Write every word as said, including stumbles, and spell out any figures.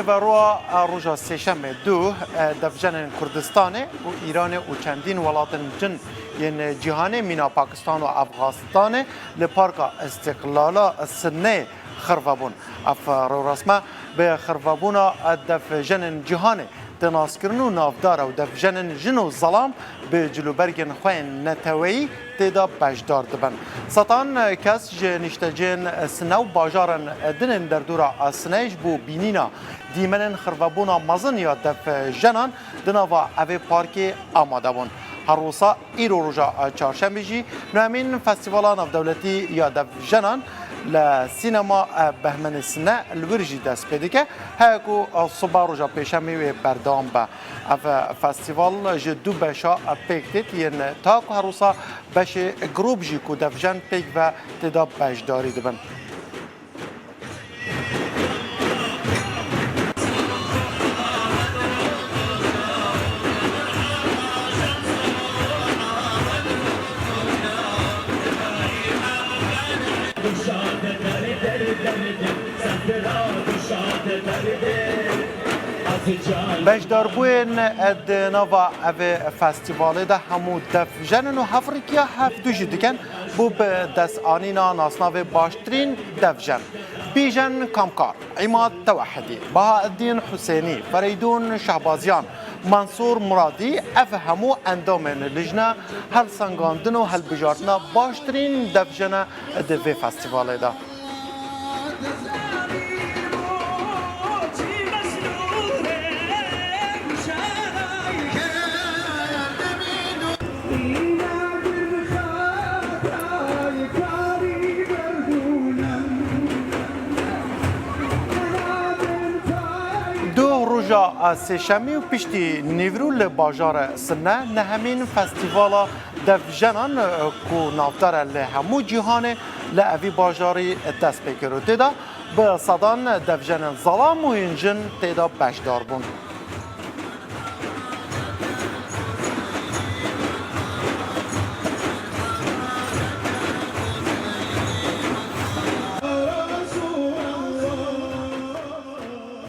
Veroa roja Sêşemê du devjenên Kurdistanê û Îranê û çendîn welatên din yên cîhanê mîna Pakistan û Efxanistanê li Parka Îstiqlala Sidneyê xirvebûn. Ev rewresme bi xirvebûna devjenên cîhanê tê naskirin û navdar e û devjenên jin û zelam bi cilûbergên xwe yên neteweyî tê de beşdar dibin. Sedan kes ji niştecihên sine û bajarên din ên derdora sine ji bo bînîna dîmenên xirvebûna mezin ya devjenan di nava evê parkê amade bûn. Her wisa îro roja çarşemê jî nehemîn Festîvala Navdewletî ya Devjenan li Sînema Behmenê Sine li wir jî dest pê dike, heye ku siba roja pêşemê wê berdewam be. Ev festîval ji du beşa pêk têt yên ta ku her wisa beşê grûp jî ku devjen pêk ve tê de beşdarî dibin. Beşdarbûyên di nava evê festîvalê de hemû devjen in û hevrikiya hevdu jî dikin bo bi destanîna nasnavê baştirîn devjen. Bîjen Kamkar, Îmad Tewehidî, Bahaeddîn Husênî, Fereydûn Şehbaziyan, Mansûr Muradî, ev hemû endamên lijne helsengandin û hilbijartina baştirîn devjene di vê festîvalê de. Doh roja sêşemî û piştî nîvrû li bajarê Sine nehemîn festîvala devjenan, ku navdar e li hemû cîhanê, li evî bajarî dest pê kir û tê de bi sedan devjenên zelam û yên jin tê de beşdar bûn.